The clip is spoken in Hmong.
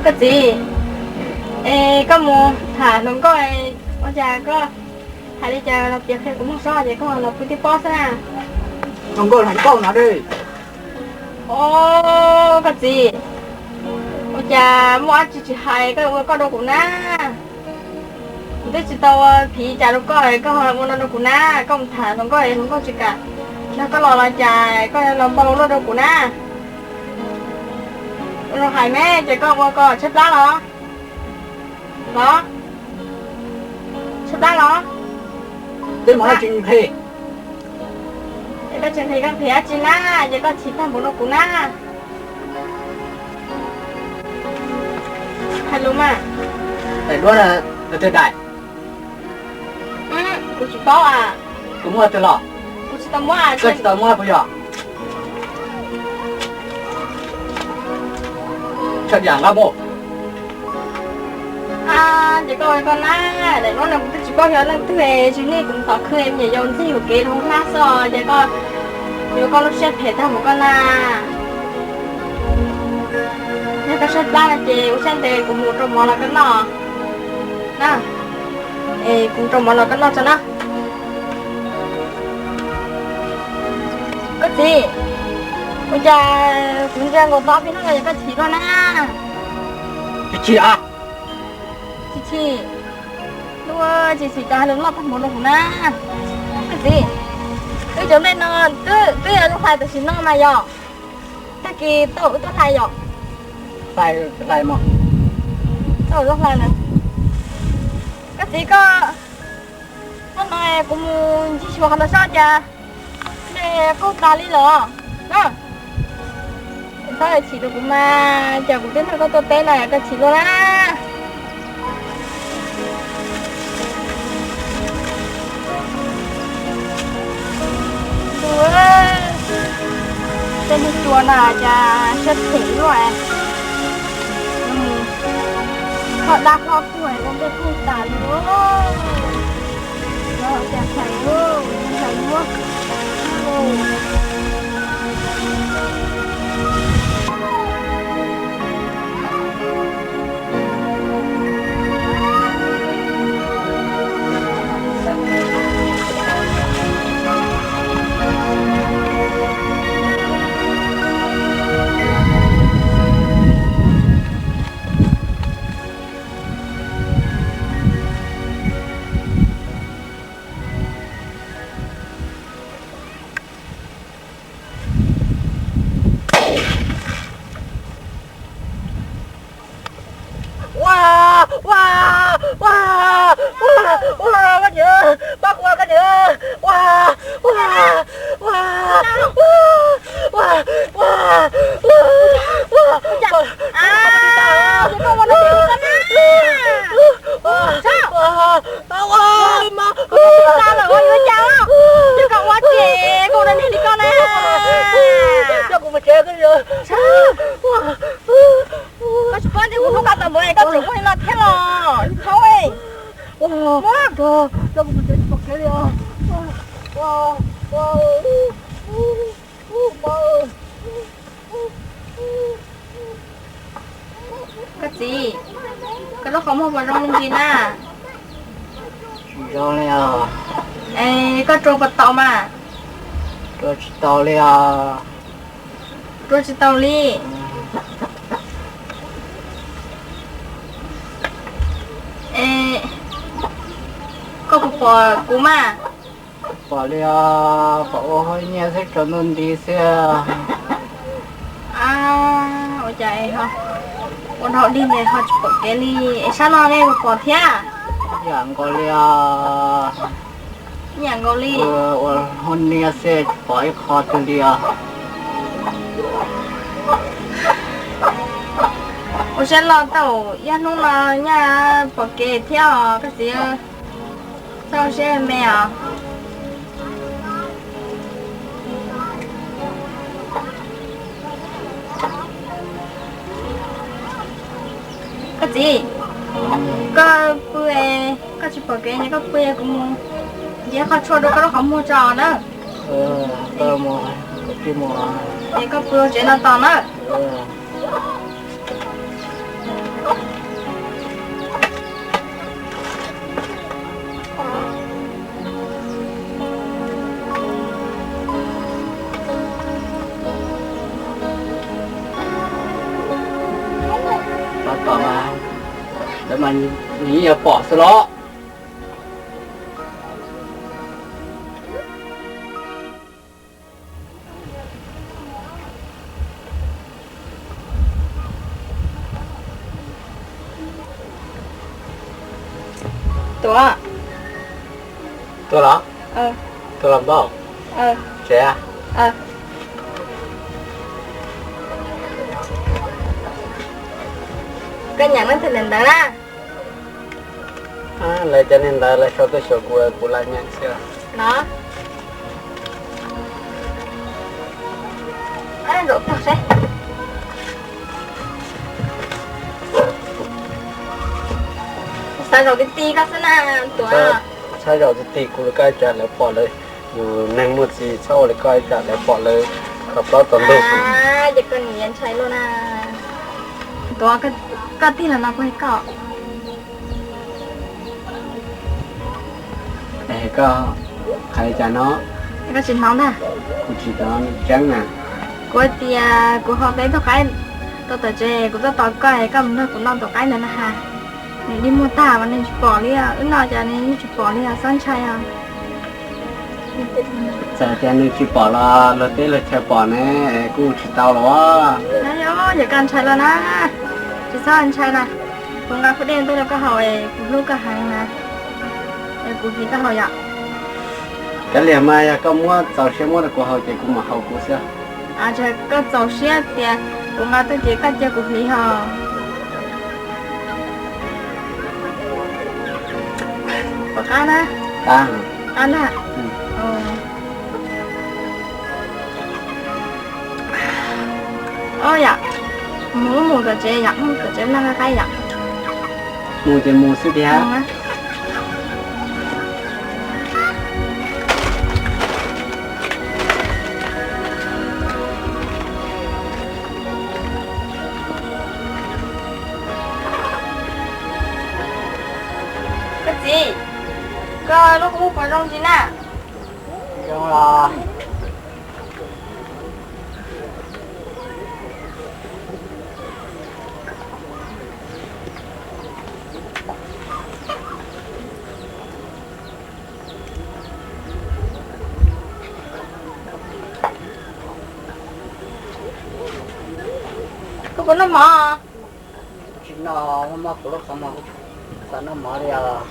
Koj txiv, es koj mus tham hluas nkauj, ua cas koj hais li cas los piav qhia kuv mloog saib ces koj los pw tib pob xwb na. Hluas nkauj hluas nkauj no de. Os, koj txiv, ua cas muaj dab tsi tsis hais koj ua koj rau kuv na? Kuv twb tsis tau ua phiv cas rau koj, koj ua no rau kuv na. Koj mus tham hluas nkauj, hluas nkauj tsis kam nrog koj los los cas koj los npau luaj rau kuv na. Ua zoo hais me, ces koj ua koj tshaib plab los? Los, tshaib plab los? Tej mus tsis nqhis. Es koj tsis nqhis koj nqhis dab tsi na? Ces koj chim tag npaum no kuv na. Hais lus mas. Daim duab, daim twg daim? Kuv tsis paub a. Kuv muab twg los? Kuv tsis tau muab. Koj tsis tau muab puas yog? Tshaj yam nqa mus. Ces koj ua koj na, daim duab no kuv twb tsis paub yog leej twg, tsis nej kuv mus tom khw me nyuam yaus ntxig yuam kev rau hauv hnab xwb os, ces koj yuav koj lub siab phem tag mus koj na. Yog koj tshaib plab no ces ua siab ntev kuv mus rau mov los koj noj na. Es kuv rau mov los koj noj tso na. Koj txiv, ua cas kuv ntsia nkaus tau ob peb hnub no es koj chim luaj na? Tsis chim a. Tsis chim. Lub tsis chim cas hais lus loj tag npaum no kuv na. Koj txiv, wb cov nplej no twb yog lub hlais tam sim no mas yog. Tag kis tau wb tuaj hlais yom? Hlais, hlais mas. Tau wb tuaj hlais na. Koj txiv koj, hnub no kuv mus ncig xyuas qhov ntawd saib cas nplej qaug tas li lawm na. Txhob chim rau kuv mas, cas kuv twb nrog koj tuaj teb no koj chim luaj na. Tej neeg tuag no cas siab phem luaj. Hlob dab hlob tuag ua nplej qaug tas li. Los cas hais, hais muab. Ua, ua, ua, ua, ua, koj niam, pab kuv koj niam, ua, ua, ua, ua, ua, ua, ua, ua, Koj tsis paub tias kuv hlub koj tau npaum koj tseem muab li no thiab los thaub. Koj txiv, koj lub qhov muag puas zoo li ntsis na? Tsis zoo li os. Es koj rua puas tau mas? Rua tsis tau li os. Rua tsis tau li. Es koj puas pom kuv mas? Pom li os, pom ua hauv nyiaj xwb, tsaus ntuj nti xwb. Ua cas ua dhau dig ntawd ho tsis pom kev li, es sab no nej puas pom thiab? Yam nkaus li os. Yam nkaus li. Ua hauv nyiaj xwb tsis pom ib qho twg li os. Ua siab loj tau, yog hnub no nyaj pom kev thiab os koj txiv. Txhob ua siab me os. Koj txiv, koj pw, koj tsis pom kev, koj pw kuv mus nce qhov tshuaj rau koj lub qhov muag tso na. Es koj pw tsev no tos na. Tom mas, lawv mas nws yeej yuav pom xwb los. Tuam. Tuaj los? Tuaj los npauj. Tsev. Koj nyeem leej twg ntawv na? Lawv cov niag ntawv lawv sau tuaj xyuas kuv, kuv lam nyeem xwb. No. Xav zaum ti ti koj xwb na, Tuam. Txhob zaum ti ti kuv li koj, ib tsam lawv pom lawv, yus neeg muaj txiv txhob ua li koj, ib tsam lawv pom lawv tau plaub tau ntug. Ces koj nim yuav ntshai luaj na. Tuam, koj tig los no kuv hais koj. Es koj hais li cas no? Koj tsis hnov ntag. Kuv tsis hnov tseeb na. Kuv hais tias kuv haus tau ib tug qaib rau tom tsev, kuv tuaj tos koj es koj mus nrog kuv noj tus qaib ntawd na has. Nws dig muag tag mas nws tsis pom li, wb noj cas nws yeej tsis pom li os, txhob ntshai os. Txawm tias nws tsis pom los luag teb luag chaw pom ne, kuj tsis tau los. Yog koj ntshai los na, tsis txhob ntshai na. Kuv nqa khub dej tuaj rau koj haus es kuv hlub koj heev na, es kuv hliv koj haus yom. Kav liam mas, yog koj muab txaus siab muab rau kuv haus ces kuv mam haus kuv xwb. Koj txaus siab tias kuv nqa tuaj ces koj cia kuv hliv hos. Pom qab na. Qab na. Yom, mus mus tom tsev yom, mus tom tsev noj qaib yom. Mus ces mus xwb tiag. Koj txiv, koj lub qhov muag puas zoo tsis na? Zoo los. Koj puas noj mov? Tsis noj, muaj mob kuv lub qhov muag, xav noj mov li os.